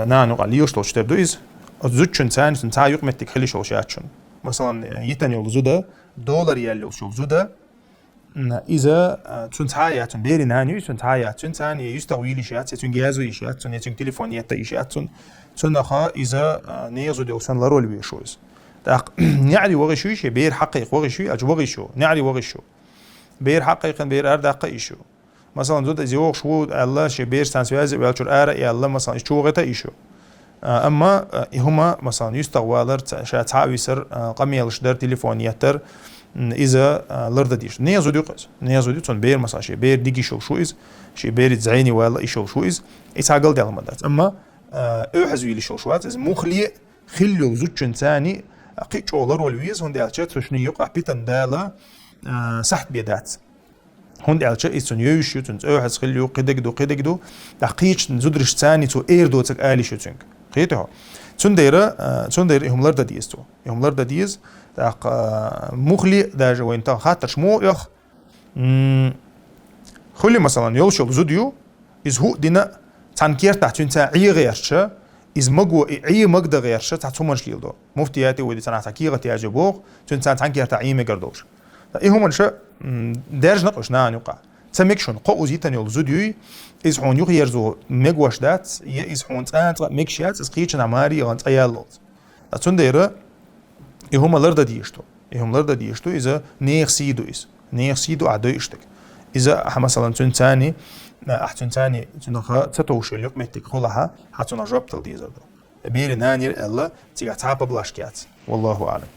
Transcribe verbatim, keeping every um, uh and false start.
Нана юкъа лелаш долчу тера ду иза. Оцу зудчун царна цуьнан цхьа юкъаметтиг хила йиш йолуш яц цуьнан. Масалан, йитина йолу зуда, долар яьлла йолуш йолу зуда, м, иза, а, цуьнан цхьа а яц, цуьнан берийн нана ю, цуьнан цхьа а яц, цуьнан царна юьстах вийла йиш яц, я цуьнга язва йиш яц, цуьнан, я цуьнга телефон етта йиш яц цуьнан. Цунах иза, а, нехан зуда йолуш санна ларвала везаш ву иза. ТӀаккха неӀаре вахийта йиш ю, шен бер хьакхайкха вахийта йиш ю, аьлча вахийта йиш ю, неӀаре вахийта йиш ю. Бер хьакхайкхина, бер арадаккха йиш ю. Масалан, зуда иза йогӀуш ву аьлла, шен берашца связи а ваьллачуьра ара а яьлла, масалан, иза чу вахийта йиш ю. А, амма, а, и хӀума, масалан, юьстах валар, ца-, ша цхьаъ висар, а, къамелаш дар, телефон еттар, м, иза, а, лардан дезаш. Нехан зуда ю-кх иза. Нехан зуда ю, цуьнан бер, масалан, шен бер дика йиш йолуш ву иза, шен берица зӀене вала йиш йолуш ву иза. И цхьа галдаьлла хӀума дац. Амма, а, оьхьаз вийла йиш йолуш вац иза. Муххале хилла йолу зудчун царна, а, кхин а чӀогӀа ларвала веза, хӀунда аьлча цу шинна юкъахь питана Дала, а, сахьт бен дац. ХӀунда аьлча иза цуьнан йовзаш ю, цуьнан цӀе оьхьаз хилла ю, кхидерг ду, кхидерг ду. ТӀаккха кхечу зударшца царна цо эр доцург ала йиш ю цуьнга. Кхетий хьо? Цундела, а, цундела и хӀума лардан деза цо. И хӀума лардан деза. ТӀаккха, а, муххале а даже вайна тахана хаттарш муха оьху? М, хуьлий, масалан, йолуш йолу зуда ю, иза хӀуъа дина, цхьана кертахь цуьнца Ӏе гӀерташ, иза маго, и Ӏе магадан гӀерташ, цхьацца хӀуманаш леладо. Муфтият а вуьйцу, цхьана цхьа кехат язйо боху, цуьнца цхьана кертахь Ӏе мегар долуш. И хӀуманаш, м, даьржина-кх уьш нана юкъахь. Ца мега шуна, кхо уза йитина йолу зуда юй, иза хьуна юхаерзо мегош дац, я иза хьуна цкъа а, цкъа а мегаш яц, иза кхечанхьа маре а гӀан цкъа яллалц. Ткъа цундела и хӀума лардан дезаш ду. И хӀума лардан дезаш ду, иза нехан сий ду иза. Нехан сий ду ахь дойуш дерг. Иза ахь, масалан, цуьнан царна, ахь цуьнан царна, цуьнах ца товш йолу юкъаметтиг хуьлахь, хьан цунах жоп дала дезар ду. Берийн нана яра аьлла, цигахь цхьа а поблажка яц. Валлаху аӀлам.